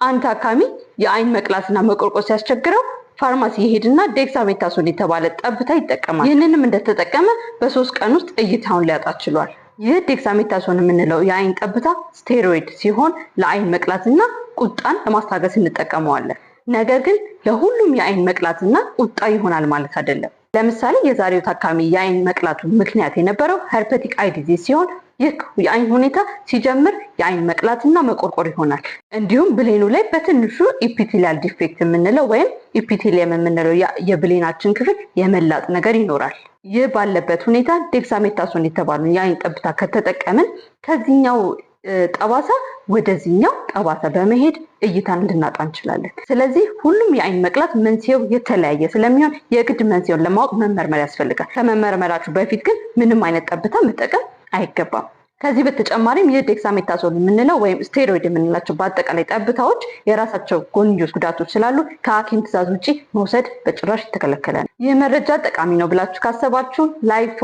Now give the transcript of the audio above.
አንድ ታካሚ የአይን መቅላትና መቆርቆር ሲያስቸግረው ፋርማሲ ይሄድና dexamethasone የተባለ ጠብታ ይጠቀማል። ይህንንም እንደተጠቀመ በ3 ቀን ውስጥ እይታውን ሊያጣ ችሏል። ይህ dexamethasone የምንለው የአይን ጠብታ ስቴሮይድ ሲሆን ለአይን መቅላትና ቁጣን ለማስታገስ እንጠቀመዋለን። ነገር ግን ለሁሉም የአይን መቅላትና ቁጣ ይሆናል ማለት አይደለም። ለምሳሌ የዛሬው ታካሚ የአይን መቅላቱ ምክንያት የነበረው herpetic eye disease ሲሆን ይህ የአይን ሁኔታ ሲጀምር የአይን መቅላትና መቆርቆር ይሆናል። እንዲሁም ብሌኑ ላይ በትንሹ epithelial defect የምንለው ወይም epithelium የምንለው የብሌናችን ክፍል የመላጥ ነገር ይኖራል። ይህ ባለበት ሁኔታ dexamethasone የተባለውን የአይን ጠብታ ከተጠቀምን ከዚህኛው ጠባሳ ወደዚህኛው ጠባሳ በመሄድ እይታን ልናጣ እንችላለን። ስለዚህ ሁሉም የአይን መቅላት መንስኤው የተለያየ ስለሚሆን የግድ መንስኤውን ለማወቅ መመርመር ያስፈልጋል። ከመመርመራችሁ በፊት ግን ምንም አይነት ጠብታ መጠቀም አይገባም። ከዚህ በተጨማሪም ይህ dexamethasone የምንለው ወይም ስቴሮይድ የምንላቸው በአጠቃላይ ጠብታዎች የራሳቸው ጎንዮሽ ጉዳቶች ስላሉ ከሐኪም ትዕዛዝ ውጭ መውሰድ በጭራሽ የተከለከለ ነው። ይህ መረጃ ጠቃሚ ነው ብላችሁ ካሰባችሁ like